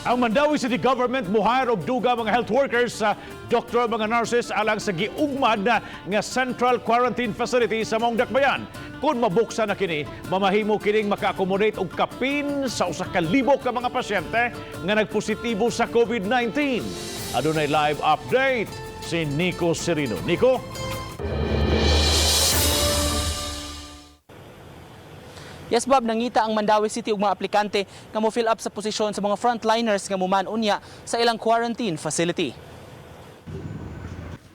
Ang Mandaue City Government muhire og dugang mga health workers sa doktor, mga nurses alang sa giugmad na nga Central Quarantine Facility sa maong dakbayan. Kung mabuksan na kini, mamahimo kining maka-accommodate og kapin sa 1,000 ka mga pasyente nga nagpositibo sa COVID-19. Adunay live update si Nico Serino. Nico? Yes, Bob, nangita ang Mandaue City og mga aplikante nga mo fill up sa posisyon sa mga frontliners nga muman unya sa ilang quarantine facility.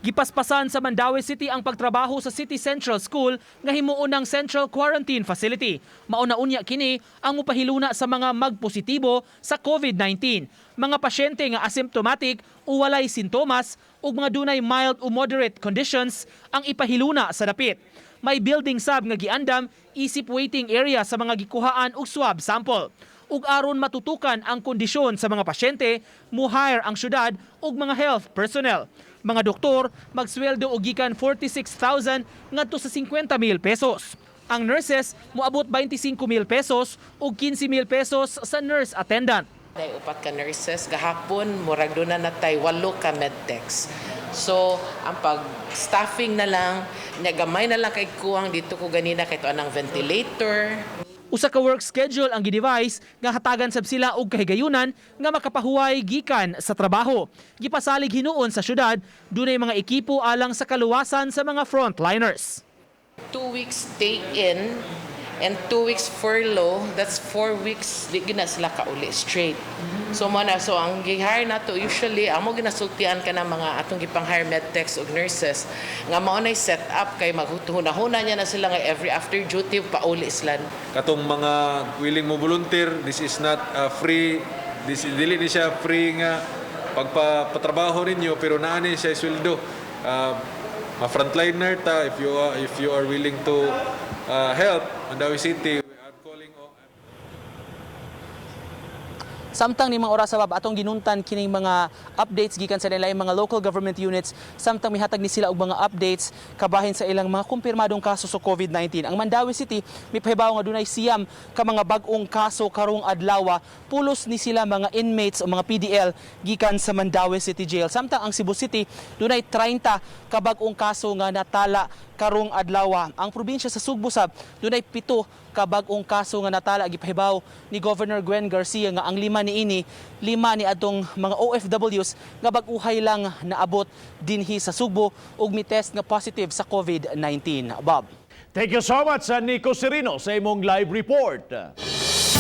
Gipaspasan sa Mandaue City ang pagtrabaho sa City Central School nga himuon ng Central Quarantine Facility. Mauna unya kini ang mupahiluna sa mga magpositibo sa COVID-19, mga pasyente nga asymptomatic o walay sintomas ug mga dunay mild o moderate conditions ang ipahiluna sa dapit. May building sab nga giandam isip waiting area sa mga gikuhaan og swab sample. Ug aron matutukan ang kondisyon sa mga pasyente, mu-hire ang syudad og mga health personnel. Mga doktor magsweldo og gikan 46,000 ngadto sa 50,000 pesos. Ang nurses moabot 25,000 pesos ug 15,000 pesos sa nurse attendant. Day upat ka nurses gahapon, murag doon na natay walo ka medtechs. So ang pag staffing na lang nya, gamay na lang kay kuwang dito ko ganina kay to anang ventilator. Usa ka work schedule ang gi-devise nga hatagan sab sila og kahigayunan nga makapahuway gikan sa trabaho. Gipasalig hinuon sa syudad dunay mga ekipo alang sa kaluwasan sa mga frontliners. 2 weeks stay in and 2 weeks furlough, that's 4 weeks di gina sila kauli straight. So mo na, so ang gi-hire nato usually amo ginasultian ka ng mga atong gipang-hire medtechs ug nurses nga mao nay set up kay maghuna-huna niya na sila nga every after duty pauli sila. Katong mga willing mo volunteer, this is not free, this dili ni siya free nga pagpatrabaho ninyo, pero naa ni siya sweldo. Ma frontliner ta. If you are willing to help Mandaue City, we are calling Samtang ni mga oras sa atong ginuntan kining mga updates gikan sa lain mga local government units samtang mihatag ni sila og mga updates kabahin sa ilang mga kumpirmadong kaso sa COVID-19. Ang Mandaue City mipahibaw nga dunay 9 ka mga bag-ong kaso karong adlaw. Pulos ni sila mga inmates o mga PDL gikan sa Mandaue City Jail. Samtang ang Cebu City dunay 30 ka bag-ong kaso nga natala karong adlaw. Ang probinsya sa Sugbo sab dunay 7 ka bag-ong kaso nga natala. Gipahibaw ni Governor Gwen Garcia nga ang lima niini, lima ni atong mga OFWs nga bag-uhay lang naabot dinhi sa Sugbo ug mi-test nga positive sa COVID-19. Bob. Thank you so much sa Nico Serino sa imong live report.